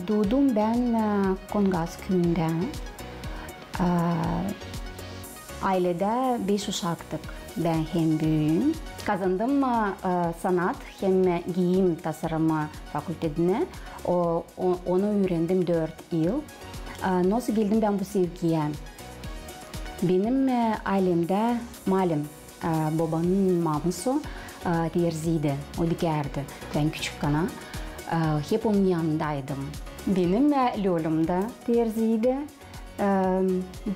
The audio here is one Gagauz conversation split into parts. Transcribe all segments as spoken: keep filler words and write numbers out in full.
Duudum bän, e, Kongaz küüyündä. E, ayledä beş uşaktık, bän hem büüyüüm. Kazandım, e, e, sanat hem giyim tasarımı fakultetini. O, o, onu üürendim dört yıl. E, nasıl geldim bän bu sevgiyä? Benim, e, aylemdä malim, e, bobanın maması, e, terziydi, o dikärdi. Bän küçükkana, e, hep onun yanındaydım. Benim, e, lölüm dä terziydi. E,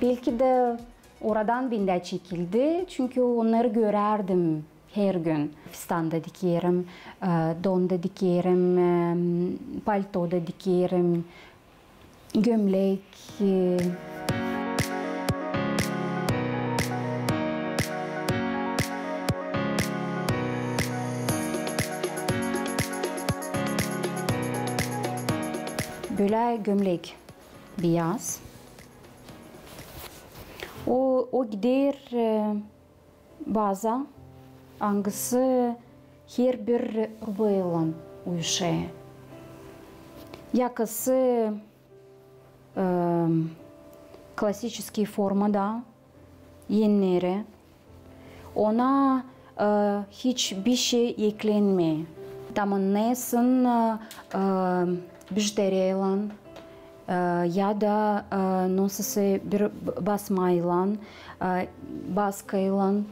belki dä oradan bendä çekildi, çünkü onnarı görärdim her gün. Fistan da dikerim, e, don da dikerim, e, palto da dikerim, gömlek, e. Bölä gömlek biyaz. O, o gider, e, baza, angısı herbir rubaylan uyuşêr. Yakası, e, klassiçeskiy formada, enleri. Ona, e, hiç bişey eklenmeer. Tamannêêrsın, e, e, bijuteriyaylan, e, ya da, e, nasılsa bir b-, basmaylan, e, baskıylan,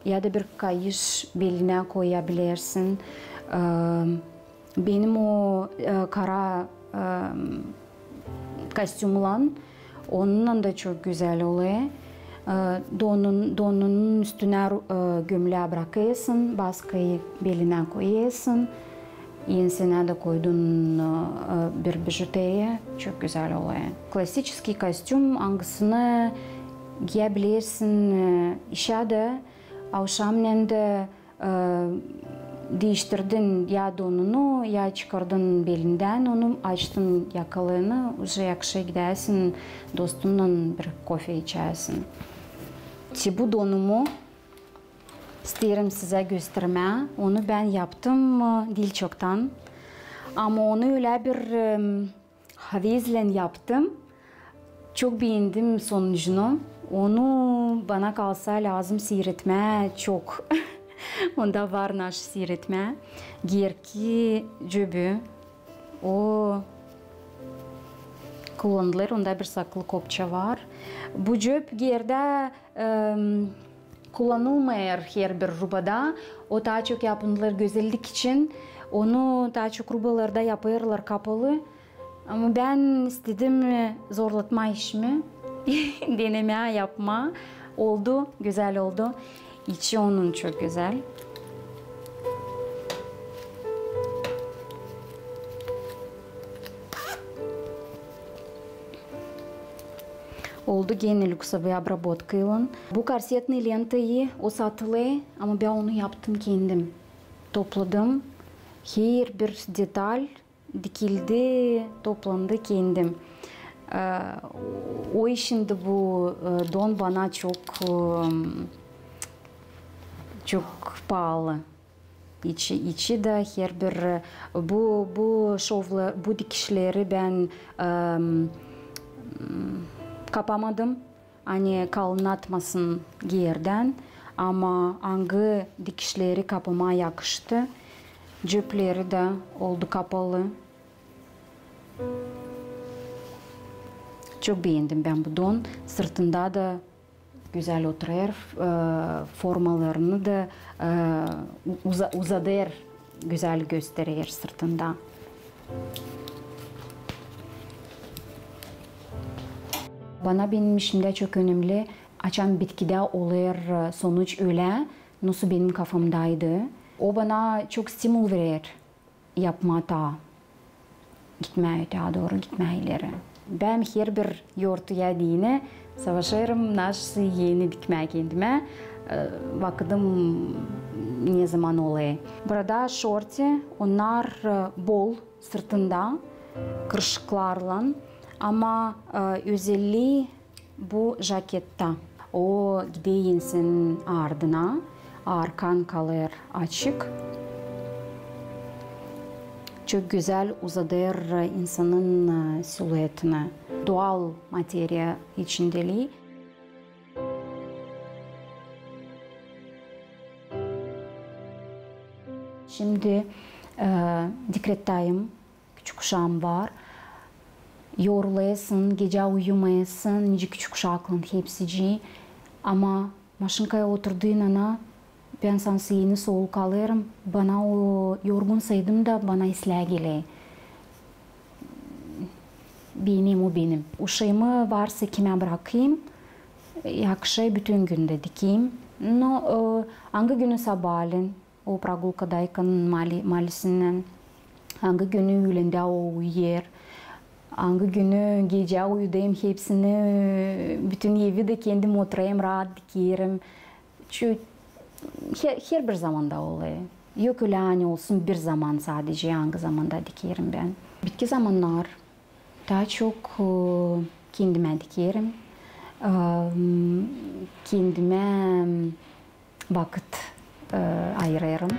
ya da bir kayış belinä koyabilersin. E, benim o, e, kara, e, kostümlan, onunnan da çok gözäl olêr. E, donun, donunun üstünä ru-, e, gömlää brakêrsın, baskıyı belinä koyêrsın. Ensenä dä koydun, e, bir bijuteriya, çok gözäl olêr. Klassiçeskiy kostüm, angısını giyäbilersin, e, işä dä, avşamnen dä, e, diiştirdin ya donunu, ya çıkardın belindän onu, açtın yakalarını, uje yakışa gidäsin, dostunnan bir kofe içäsin. Te bu donumu isteerim sizä göstermää. Onu bän yaptım, e, diil çoktan. Ama onu ölä bir, em, havezlän yaptım. Çok beendim sonucunu. Onu, bana kalsa, lääzım siiretmää çok. Onda var naşey siiretmää. Geerki cöbü. O kullanılêr, onda bir saklı kopça var. Bu cöp geerdä, em, kullanılmêêr herbir rubada. O taa çok yapınılêr gözellik için. Onu taa çok rubalarda yapêrlar kapalı. Ama bän istedim, e, zorlatmaa işimi, denemää yapmaa. Oldu, gözäl oldu. İçi onun çok gözäl. Oldu genä lüksovoy obrabotkaylan. Bu korsetnıy lentayı, o satılêr, ama bän onu yaptım kendim. Topladım herbir detal, dikildi, toplandı kendim. E, o işindä bu, e, don bana çok, e, çok paalı. İçi, içi dä herbir, e, bu, bu şovla, bu dikişleri bän, e, m, kapamadım. Ani kalınatmasın geerdän, ama angı dikişleri kapamaa yakıştı. Cöpleri dä oldu kapalı. Çok beendim bän bu don. Sırtında da gözäl oturêr, e, formalarını da, e, uza-, uzadêr, gözäl gösterer sırtında. Bana benim işimdä çok önemli, açan bitkidä olêr, e, sonuç ölä, nasıl benim kafamdaydı. O bana çok stimul verer yapmaa taa, gitmää öteyä dooru, gitmää ileri. Bän herbir yortuya deyni savaşêrım, naşey eni dikmää kendimä, e, vakıdım ne zaman olêr. Burada şorti, onnar, e, bol sırtında, kırışıklarlan, ama, e, özellii bu jaketta. O gider ensenin ardına, arkan kalêr açık. Çok gözäl uzadêr insanın, e, siluetini. Dual materiya içindeli. Şindi, e, dekrettayım, küçük uşaam var. Yorulêrsın, gecä uyumêêrsın, nicä küçük uşaklan hepsicii. Ama maşinkaya oturduunana bän sansın eni soluk alêrım. Bana o yorgun saydım da bana islää geler. Benim o benim. Uşaamı varsa kimä brakayım, yakşı, bütün gündä dikeyim. No, e, angı günü sabaalän o progulkadaykan mali-, malisinnän, angı günü üülendä o uyêr, angı günü gecä uyudêrım hepsini, bütün evi dä kendim oturêrım, raat dikerim. Çü-, he-, herbir zamanda olêr. Yok ölä, ani olsun bir zaman sadecä, angı zamanda dikerim bän. Bitki zamannar taa çok, e, kendimä dikerim. E, kendimä vakıt, e, ayırêrım.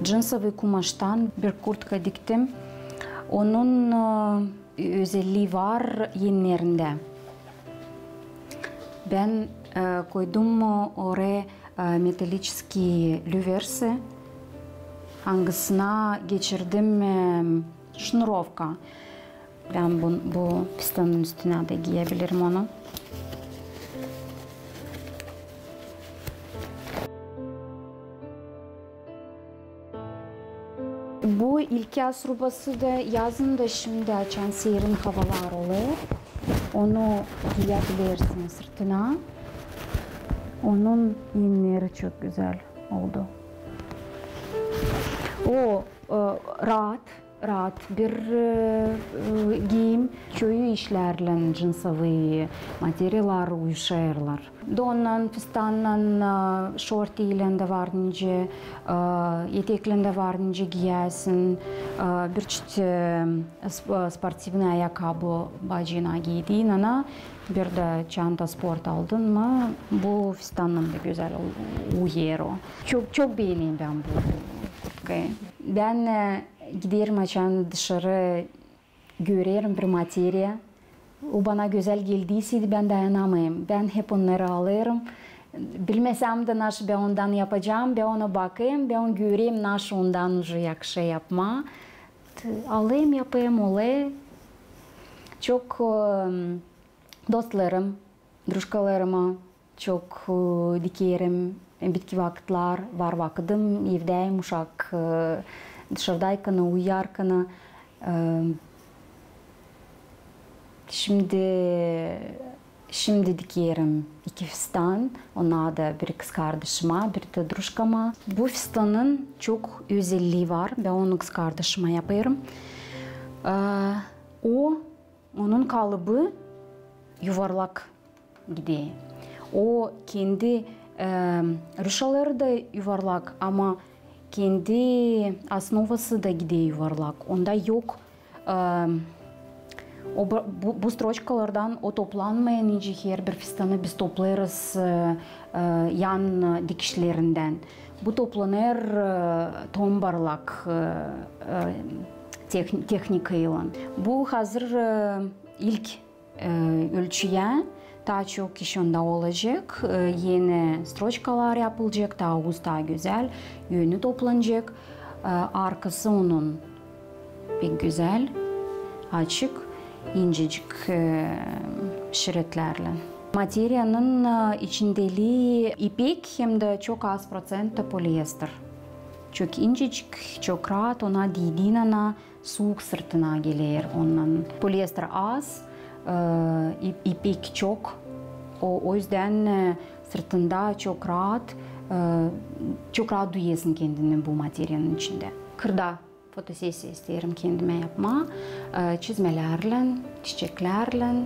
Джинсовый kumaştan bir kurtka diktim. Onun, e, özellii var ennerindä. Bän, e, koydum oraya, e, metalliçeskiy lüversi, angısına geçirdim, e, şnurovka. Bän bu, bu fistanın üstünä dä giyebilirim onu. Bu ilkyaz rubası da yazın da, şindi açan serin havalar olêr, onu giyebilirsin sırtına. Onun enneri çok gözäl oldu. O, e, raat, raat bir, e, e, giim. Çoyu işlärlän джинсовый materiyalar uyuşêrlar. Donnan, fistannan, e, şortiylän dä var nicä, e, eteklän dä var nicä giyäsin, e, bir çeşit, e, sp-, sportivnıy ayakabı bacıına giydiinana, bir dä çanta sport aldın mı, bu fistannan da gözäl u-, uyêr o. Çok, çok beenerim bän bu kurtkayı. Bän, e, giderim açan dışarı, görerim bir materiya. O bana gözäl geldiyseydi, bän dayanamêêrım. Bän hep onnarı alêrım. Bilmesem dä, naşı bän ondan yapacam, bän ona bakêrım, bän onu görerim, naşı ondan uje yakşı yapmaa. T-, alêrım, yapêrım, olêr. Çok, e, dostlarım, drujkalarıma çok, e, dikerim, e, bitki vakıtlar, var vakıdım, evdäyim, uşak, e, dışarıdaykan, uyuyarkan. E, şindi, şindi dikerim iki fistan, onnar da biri kızkardaşıma, biri dä drujkama. Bu fistanın çok özellii var, bän onu kızkardaşıma yapêrım. E, o, onun kalıbı yuvarlak gider. O kendi, e, ruşaları da yuvarlak, ama kendi osnovası da gider yuvarlak. Onda yok, e, o bu, bu, bu stroçkalardan o toplanmêêr, nicä herbir fistanı biz toplêêrız, e, e, yan dikişlerindän. Bu toplanêr, e, tombarlak, e, e, tehn-, tehnikaylan. Bu hazır, e, ilk e, ölçüyä, taa çok iş onda olacek, e, eni stroçkalar yapılacek, taa uz, taa gözäl, önü toplanacek. E, arkası onun pek gözäl, açık, incecik, e, şeritlerlän. Materiyanın, e, içindeli ipek hem dä çok az proţentta poliester. Çok incecik, çok raat, ona didiinana, suuk sırtına geler ondan. Poliester az, e, ip-, ipek çok. O, o üzdän, e, sırtında çok raat, e, çok raat duyêrsın kendini bu materiyanın içindä. Kırda fotosesiya isteerim kendimä yapmaa, e, çizmelärlän, çiçeklärlän.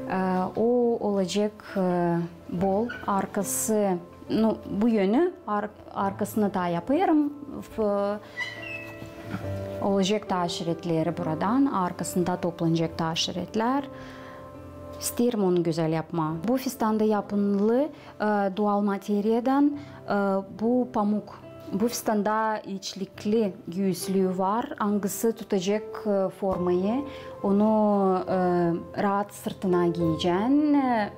E, o olacek, e, bol, arkası, nu, bu önü, ar-, arkasını taa yapêrım. F-, Olacek taa şeritleri buradan, arkasında toplanacek taa şeritlär. İsteerim onu gözäl yapmaa. Bu fistanda yapınılı, e, dual materiyadan, e, bu pamuk. Bu fistanda içlikli güüslüü var, angısı tutacek, e, formayı. Onu, e, raat sırtına giyecän, e,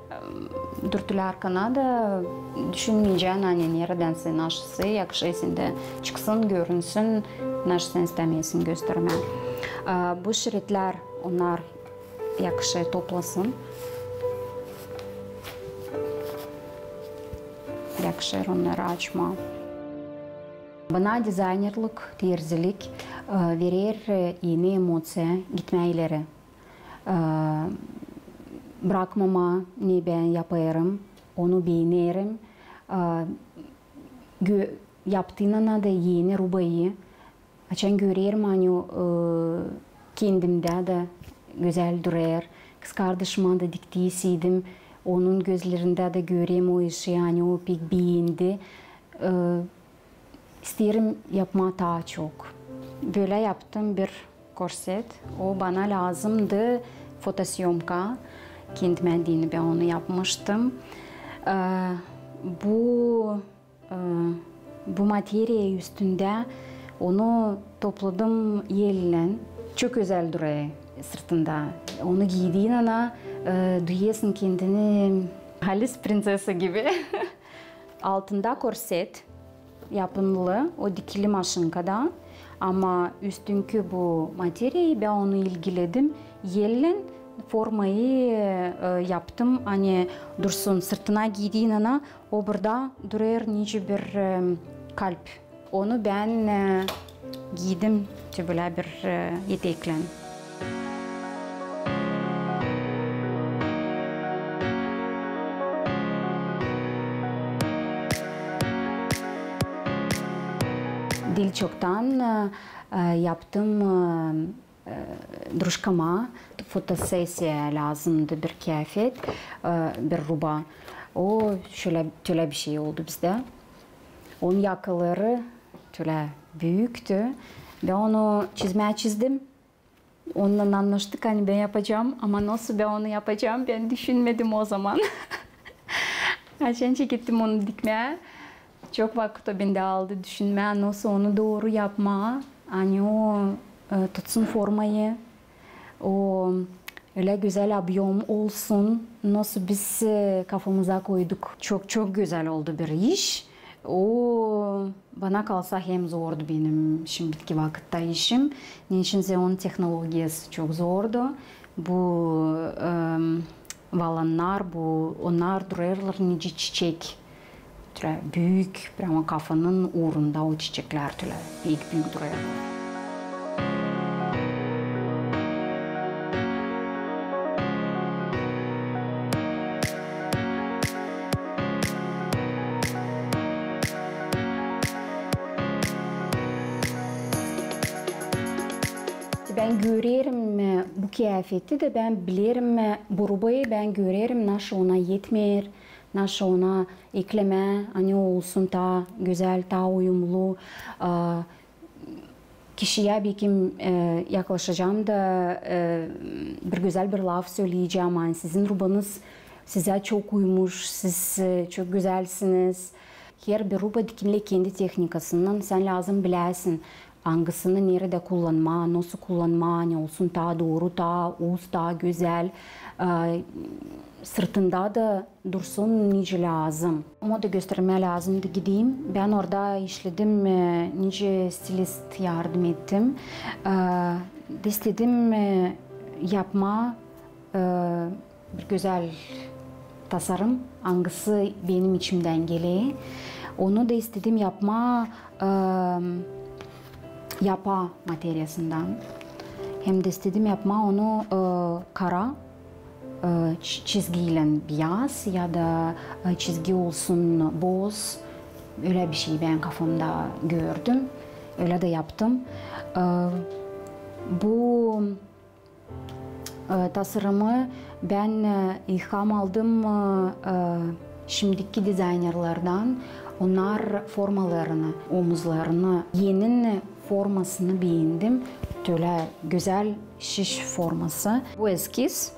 dürtülerkana da düşünmeyecän, ani neredän sän, naşısı, yakışêr sendä çıksın, görünsün, naşı sän istämeersin göstermää. E, bu şeritlär, onnar yakışêr toplasın. Yakışêr onnarı açmaa. Bana dizaynerluk, terzilik, e, verer, e, eni emoţiya gitmää ileri. E, brakmamaa, ne bän yapêrım, onu beenerim. E, gö-, yaptıynan da eni rubayı, açan görerim, ani o, e, kendimdä dä gözäl durêr. Kızkardaşıma da diktiyseydim, onun gözlerindä dä görerim o işi, ani o pek beendi. E, isteerim yapmaa taa çok. Bölä yaptım bir korset. O bana lääzımdı fotosömka. Kendimä deyni bän onu yapmıştım. E, bu E, bu materiya üstündä onu topladım ellän. Çok gözäl durêr sırtında. Onu giydiynän, e, duyêrsın kendini halis prinţesa gibi. Altında korset yapınılı, o dikili maşinkadan. Ama üstünkü bu materiyayı, bän onu ilgiledim. Ellän formayı, e, yaptım, ani dursun, sırtına giydiynän o burada durêr nicä bir, e, kalp. Onu bän, e, giydim te bölä bir, e, eteklän. Diil çoktan, e, e, yaptım, e, e, druşkama fotosesiyaya lääzımdı bir kıyafet, e, bir ruba. O şölä, tölä bir şey oldu bizdä. Onun yakaları tölä büüktü. Bän onu çizmää çizdim. Onunnan annaştık, ani bän yapacam, ama nasıl bän onu yapacam, bän düşünmedim o zaman. Açan çekettim onu dikmää, çok vakıt o bendä aldı düşünmää, nasıl onu dooru yapmaa, ani o, e, tutsun formayı, o ölä gözäl obüm olsun, nasıl biz, e, kafamıza koyduk. Çok, çok gözäl oldu bir iş. O, bana kalsa, hem zordu benim şindiki vakıtta işim. Neçin zerä onun tehnologiyası çok zordu. Bu, em, valannar, bu, onnar durêrlar nicä çiçek. Tölä büük, прямо kafanın uurunda o çiçeklär tölä pek büük durêrlar. Bän görerim, e, bu kıyafeti dä bän bilerim, e, bu rubayı bän görerim, naşı ona etmeer, naşı ona eklemää, ani o olsun taa gözäl, taa uyumlu, a, kişiyä bekim, e, yaklaşacam da, e, bir gözäl bir laf söleyecäm, ani sizin rubanız sizä çok uymuş, siz, e, çok gözälsiniz. Herbir ruba dikinili kendi tehnikasından, sän lääzım biläsin, angısını neredä kullanmaa, nasıl kullanmaa, ani olsun taa dooru, taa uz, taa gözäl, e, sırtında da dursun nicä lääzım. Moda göstermää lääzımdı gideyim. Bän orada işledim, e, nicä stilist yardım ettim. E, da istedim, e, yapmaa, e, bir gözäl tasarım, angısı benim içimdän geler. Onu da istedim yapmaa, e, yapa materiyasından. Hem dä istedim yapmaa onu, e, kara, e, ç-, çizgiylän biyaz ya da, e, çizgi olsun boz. Ölä bir şey bän kafamda gördüm. Ölä dä yaptım. E, bu, e, tasarımı bän, e, ilham aldım, e, e, şindiki dizaynerlerdän. Onnar formalarını, omuzlarını, enin Formasını beendim. Tölä gözäl şiş forması. Bu eskiz.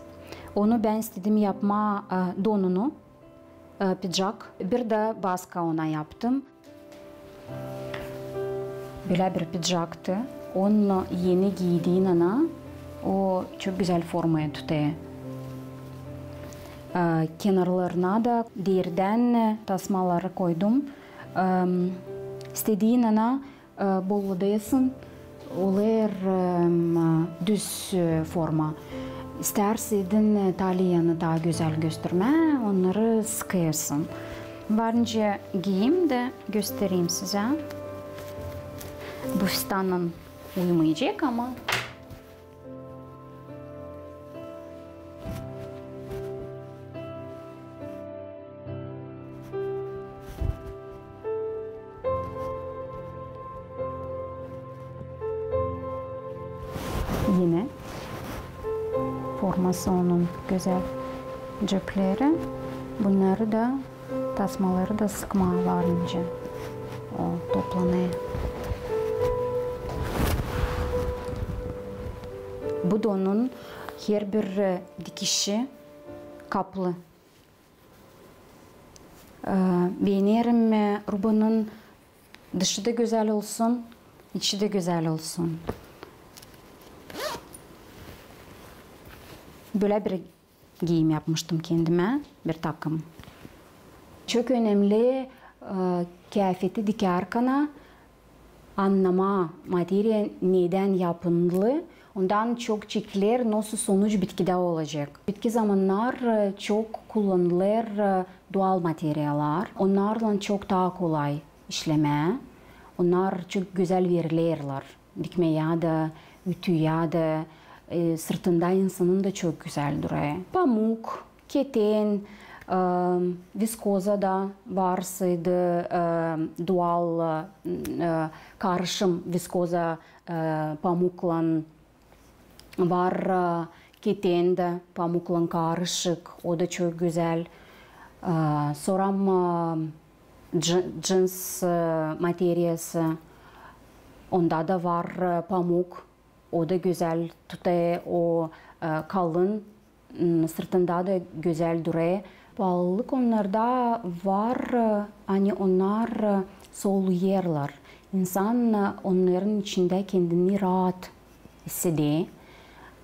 Onu bän istedim yapmaa, e, donunu, e, pidžak. Bir dä baska ona yaptım. Bölä bir pidžaktı. Onu eni giidiinän, o çok gözäl formayı tutêr. E, kenarlarına da deridän tasmaları koydum. E, istediinän, e, bolladêrsın, olêr, e, düz, e, forma. İstärsin, e, taliyanı taa gözäl göstermää, onnarı sıkêrsın. Var nicä giiyim dä göstereyim sizä. Bu fistannan uymayacek, ama Yine forması onun gözäl cepleri. Bunnarı da, tasmaları da sıkmaa var nicä. O toplanêr. Bu donun herbir, e, dikişi kaplı. E, beenerim, e, rubanın dışı da gözäl olsun, içi dä gözäl olsun. Bölä bir giiyim yapmıştım kendimä, bir takım. Çok önemli, e, kıyafeti dikärkän annamaa materiya nedän yapıldı, ondan çok çekiler, nasıl sonuç bitkidä olacek. Bitki zamannar, e, çok kullanılêr, e, dual materiyalar. Onnarlan çok taa kolay işlemää. Onnar çok gözäl verilerlär. Dikmeyä dä, ütüyä dä, e, sırtında insanın da çok gözäl durêr. Pamuk, keten, e, viskoza da var, sade, e, dual, e, karışım viskoza, e, pamuklan var, e, keten dä pamuklan karışık, o da çok gözäl. E, sora, e, dži-, džins, e, materiyası, onda da var, e, pamuk. O da gözäl tutêr o, e, kalın, m, sırtında da gözäl durêr. Paalılık onnarda var, e, ani onnar, e, soluyêrlar. İnsan, e, onnarın içindä kendini raat iseder.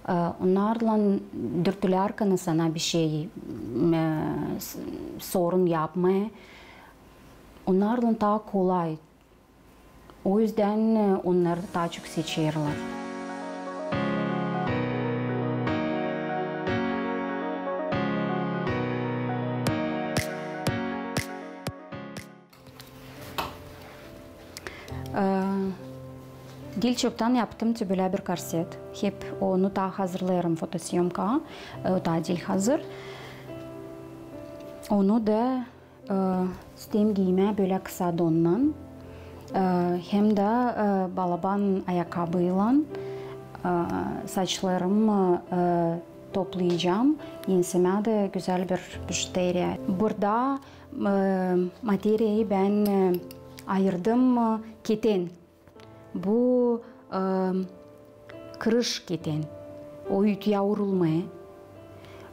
E, onnarlan dürtülärkän sana bişey, m, e, s-, sorun yapmêêr. Onnarlan taa kolay. O üzdän, e, onnarı taa çok seçerlär. E, diil çoktan yaptım te bölä bir korset. Hep onu taa hazırlêêrım fotosömkaya, e, o taa diil hazır. Onu da E, isteerim giimää bölä kısa donnan. E, hem dä, e, balaban ayakabıylan, e, saçlarımı, e, toplayacam. Ensemä dä gözäl bir bijuteriya. Burada, e, materiyayı bän, e, ayırdım, e, keten. Bu, e, kırış keten. O ütüyä urulmêêr.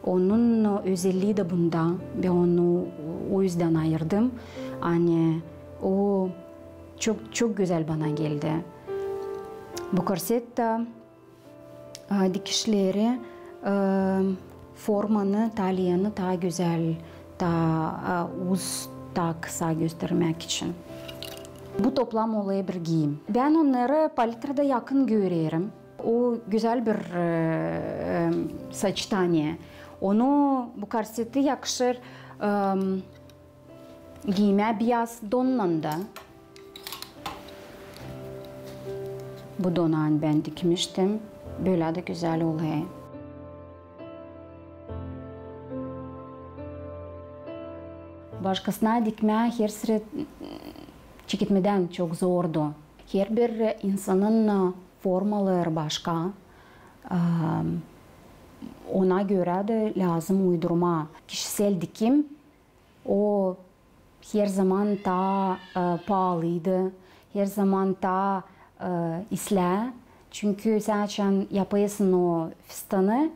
Onun özellii dä bunda. Bän onu o üzdän ayırdım. Ani o çok, çok gözäl bana geldi. Bu korset dä, e, dikişleri, e, formanı, taliyanı taa gözäl, taa, e, uz, taa kısa göstermäk için. Bu toplam olêr bir giim. Bän onnarı palitrada yakın görerim. O gözäl bir, e, e, soçtaniye. Onu, bu korseti yakışır, e, giimää biyaz donnan da. Bu donu bän dikmiştim. Bölä dä gözäl olêr. Başkasına dikmää hersırı çeketmedän çok zordu. Herbir insanın formaları başka. Am, ona görä dä lääzım uydurmaa. Kişisel dikim, o herzaman taa, e, paalıydı, herzaman taa, e, islää. Çünkü sän açan yapêrsın o fistanı,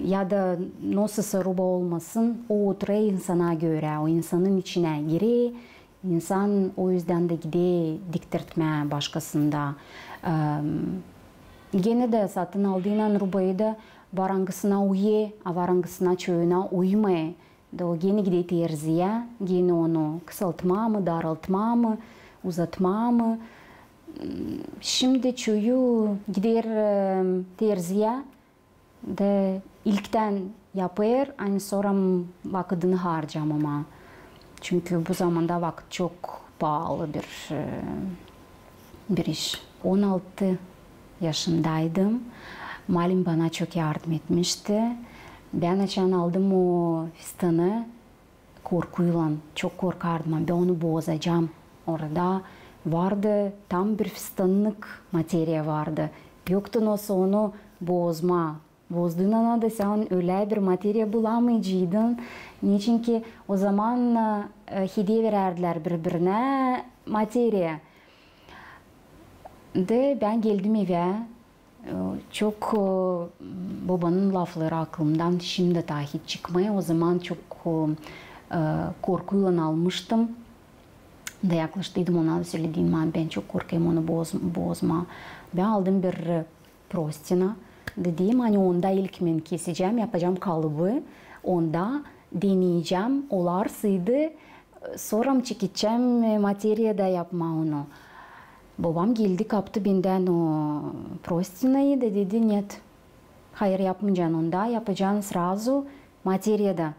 ya da nasılsa ruba olmasın, o otura insana görä, o insanın içinä girä, insan o üzdän dä gidä diktirtmää başkasında. Em, genä dä satın aldıynan rubayı da var angısına uyêr, a var angısına çoyuna uymêêr. Da o genä gidä terziyä, genä onu kısaltmaa mı, daraltmaa mı, uzatmaa mı. Şindi çoyu gider, e, terziyä da ilktän yapêr, ani sora vakıdını harcamamaa. Çünkü bu zamanda vakıt çok paalı bir, e, bir iş. On altı yaşındaydım. Malim bana çok yardım etmişti. Bän açan aldım o fistanı, korkuylan, çok korkardım, ani bän onu bozacam. Orada vardı tam bir fistannık materiya vardı. Yoktu nasıl onu bozmaa. Bozduunana da sän ölä bir materiya bulamayacıydın. Neçinki o zaman, e, hediye verärdilär biri-birinä materiya. Da bän geldim evä. E, çok, e, bobanın lafları aklımdan şindi taa hiç çıkmêêr. O zaman çok, e, korkuylan almıştım. Da yaklaştıydım ona da söledim, ani bän çok korkêrım onu boz-, bozmaa. Bän aldım bir, e, prostina. Dedim, ani onda ilk bän kesecäm, yapacam kalıbı. Onda deneyecäm, olarsaydı, sora mı çekecäm, e, materiyada yapmaa onu. Bobam geldi, kaptı bendän o prostinayı da dedi: "Нет, hayır, yapmayacan onda, yapacan srazu materiyada.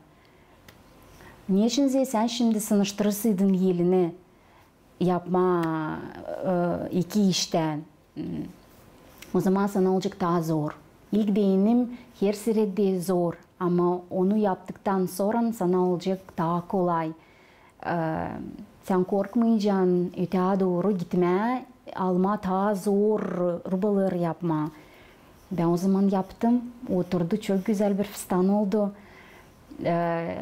Neçin sän şindi sınıştırırsaydın elini yapmaa, e, iki iştän, m, o zaman sana olacek taa zor. İlk deynim her sırada zor, ama onu yaptıktan sora sana olacek taa kolay. E, sän korkmayacan ötää dooru gitmää, almaa taa zor rubaları yapmaa." Bän o zaman yaptım. Oturdu, çok gözäl bir fistan oldu. E,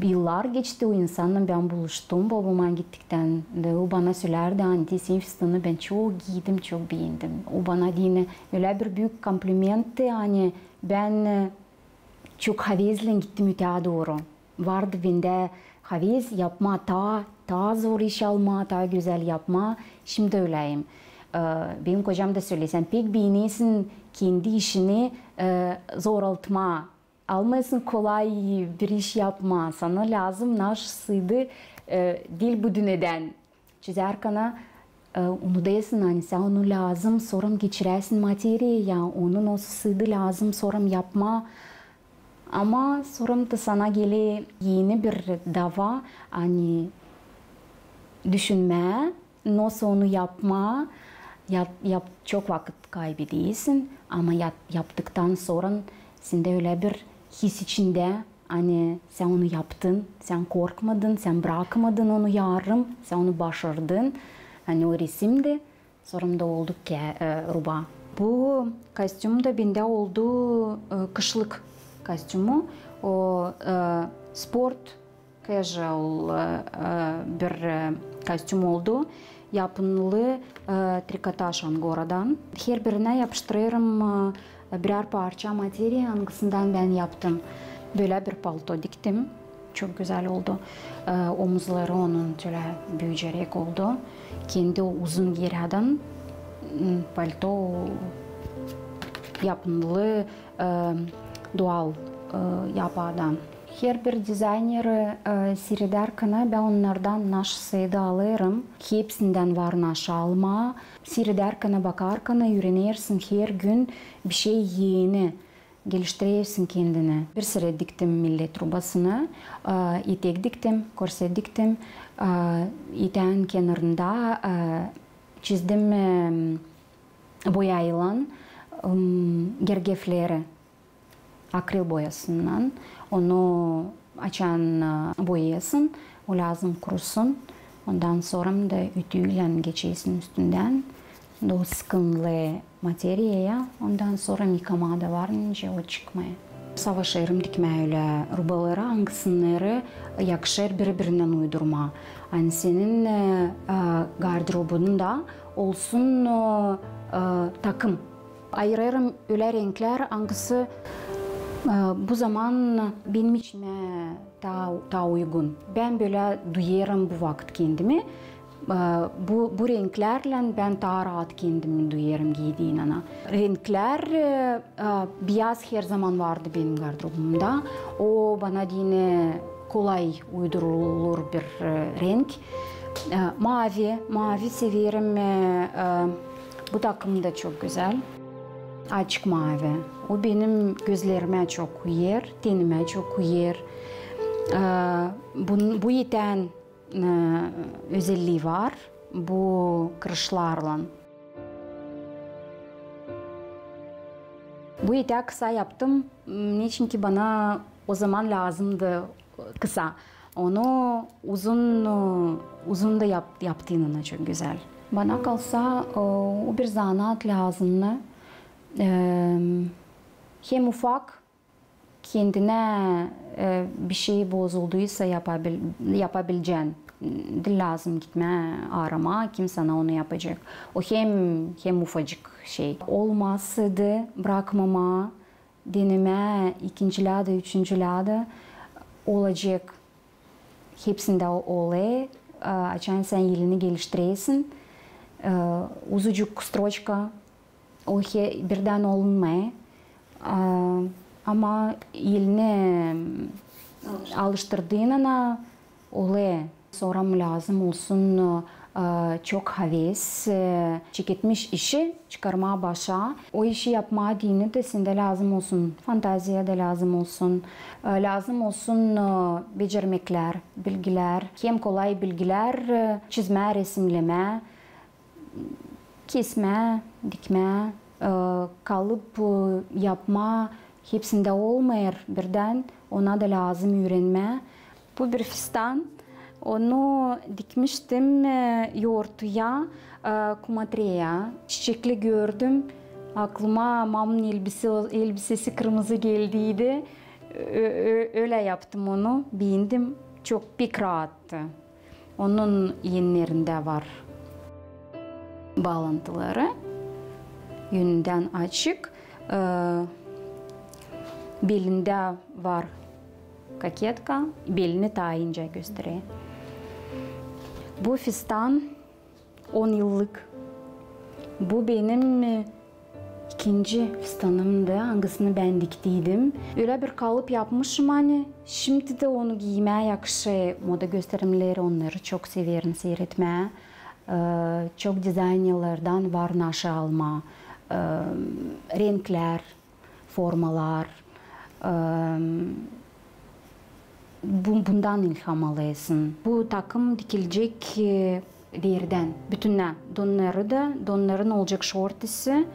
yıllar geçti, o insannan bän buluştum, bobama gittiktän. Da o bana sölärdi, ani senin fistanını bän çok giydim, çok beendim. O bana deyni ölä bir büük komplimentti, ani bän, e, çok havezlän gittim ötää dooru. Vardı bendä haves yapmaa taa, taa zor iş almaa, taa gözäl yapmaa. Şindi öläyim. E, benim kocam da sölää: "Sän pek beenersin kendi işini, e, zoraltmaa. Almêêrsın kolay bir iş yapmaa. Sana lääzım nasılsaydı, e, diil bu dünedän. Çözärkana, e, unudêrsın, ani sän onu lääzım sora geçiräsin materiyaya, onu nasılsaydı lääzım sora yapmaa." Ama sora da sana geler eni bir dava, ani düşünmää, nasıl onu yapmaa, ya-, yap-, çok vakıt kaybedersin, ama yap-, yaptıktan sora sendä ölä bir his içindä, ani sän onu yaptın, sän korkmadın, sän brakmadın onu yarım, sän onu başardın. Ani o resim dä, sora da oldu ke-, e, ruba. Bu kostüm da bendä oldu, e, kışlık kostümü. O, e, sport casual, e, e, bir, e, kostüm oldu. Yapınılı, e, trikotaj angoradan. Her birinä yapıştırêrım, e, birär parça materiya, angısından bän yaptım. Bölä bir palto diktim. Çok gözäl oldu. E, omuzları onun şölä büüceräk oldu. Kendi uzun gerädän, m, palto yapınılı, e, dual, e, yapaadan. Her bir dizayneri, e, siiredärkänä bän onnardan nasıl sade alêrım. Hepsindän var nasıl almaa. Siiredärkänä, bakarkana üürenersin her gün bir şey eni. Geliştirersin kendini. Bir sürä diktim millet rubasını, e, etek diktim, korset diktim, e, eteenin kenarında, e, çizdim, e, boyaylan, m, gergefleri akril boyasından. Onu açan, e, boyêêrsın, o lääzım kurusun. Ondan sora da ütüylän geçersin üstündän. Da o sıkınlı materiyaya. Ondan sora yıkamaa da var, nicä o çıkmêêr. Savaşêrım dikmää ölä rubaları, angısınnarı yakışêr biri-birinnän uydurmaa. Ani senin, e, e, garderobunda olsun, e, e, takım. Ayırêrım ölä renklär, angısı, e, bu zaman benim içimä taa, taa uygun. Bän bölä duyêrım bu vakıt kendimi. E, bu, bu renklärlän bän taa raat kendimi duyêrım giydiinandan. Renklär, e, e, biyaz herzaman vardı benim garderobumda. O bana deyni kolay uydurulur bir, e, renk. E, maavi, maavi severim. E, e, bu takım da çok gözäl. Açık maavi. O benim gözlerimä çok uyêr, tenimä çok uyêr. E, bun-, bu etän e, özellii var bu krışlarlan. Bu etäk kısa yaptım, m, neçinki bana o zaman lääzımdı kısa. Onu uzun, e, uzun da yap-, yaptıınana çok gözäl. Bana kalsa, e, o bir zanaat lääzımnı, e, hem ufak, kendinä, e, bişey bozulduysa, yapabil-, yapabilecän. Diil lääzım gitmää aaramaa, kim sana onu yapacek. O hem, hem ufacık şey. Olmasa da brakmamaa, denemää ikincilerdä, üçüncülerdä olacek. Hepsindä o-, olêr, e, açan sän elini geliştiresin, e, uzucuk stroçka, o he-, birdän olunmêêr. E, ama elini alıştırdıınana olêr. Sora lääzım olsun, e, çok haves, e, çeketmiş işi çıkarmaa başa. O işi yapmaa deyni dä sendä lääzım olsun fantaziya da lääzım olsun, e, lääzım olsun, e, becermeklär, bilgilär, hem kolay bilgilär, e, çizmää, resimlemää, kesmää, dikmää, e, kalıp, e, yapmaa, hepsindä olmêêr birdän, ona da lääzım üürenmää. Bu bir fistan. Onu dikmiştim, e, yortuya, e, kumatreya. Çiçekli gördüm. Aklıma mamın elbise-, elbisesi kırmızı geldiydi. Ö-, ö-, ölä yaptım onu. Beendim. Çok pek raattı. Onun ennerindä var baalantıları. Önündän açık. E, belindä var koketka, belini taa incä gösterer. Bu fistan on yıllık. Bu benim, e, ikinci fistanımdı, angısını bän diktiydim. Ölä bir kalıp yapmışım, ani şindi dä onu giymää yakışêr. Moda gösterimleri, onnarı çok severim siiretmää. E, çok dizaynerlerdän var naşı almaa, e, renklär, formalar, e, bu-, bundan ilham alêrsın. Bu takım dikilecek, e, deridän, bütünnä. Donnarı da, donnarın olacek şortisi,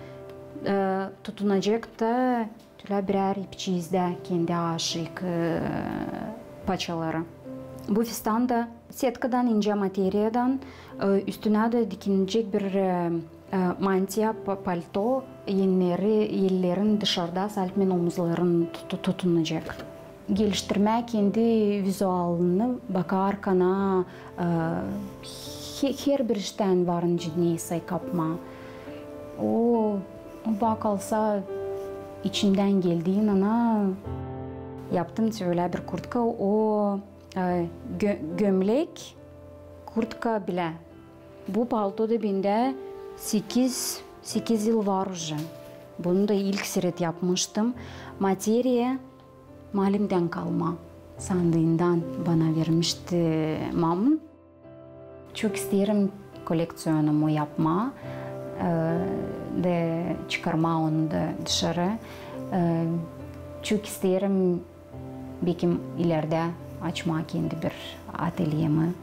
e, tutunacek da tölä birär ipçiizdä kendi aşık, e, paçaları. Bu fistan da setkadan, incä materiyadan, e, üstünä dä dikilecek bir, e, e, mantiya, pa-, palto, enneri, ellerin dışarda, salpmän omuzların tutu-, tutunacek. Geliştirmää kendi vizualını, bakaa arkana, e, he-, herbir iştän var nicä neysä kapmaa. O, bana kalsa, içimdän geldiinandan yaptım ölä bir kurtka, o, e, gö-, gömlek, kurtka bilä. Bu palto da bendä sekiz, sekiz yıl var uje. Bunu da ilk seret yapmıştım. Materiya malimdän kalma. Sandıından bana vermişti mamım. Çok isteerim kolekţiyonumu yapmaa, e, da çıkarmaa onu da dışarı. E, çok isteerim bekim ilerdä açmaa kendi bir atelyemi.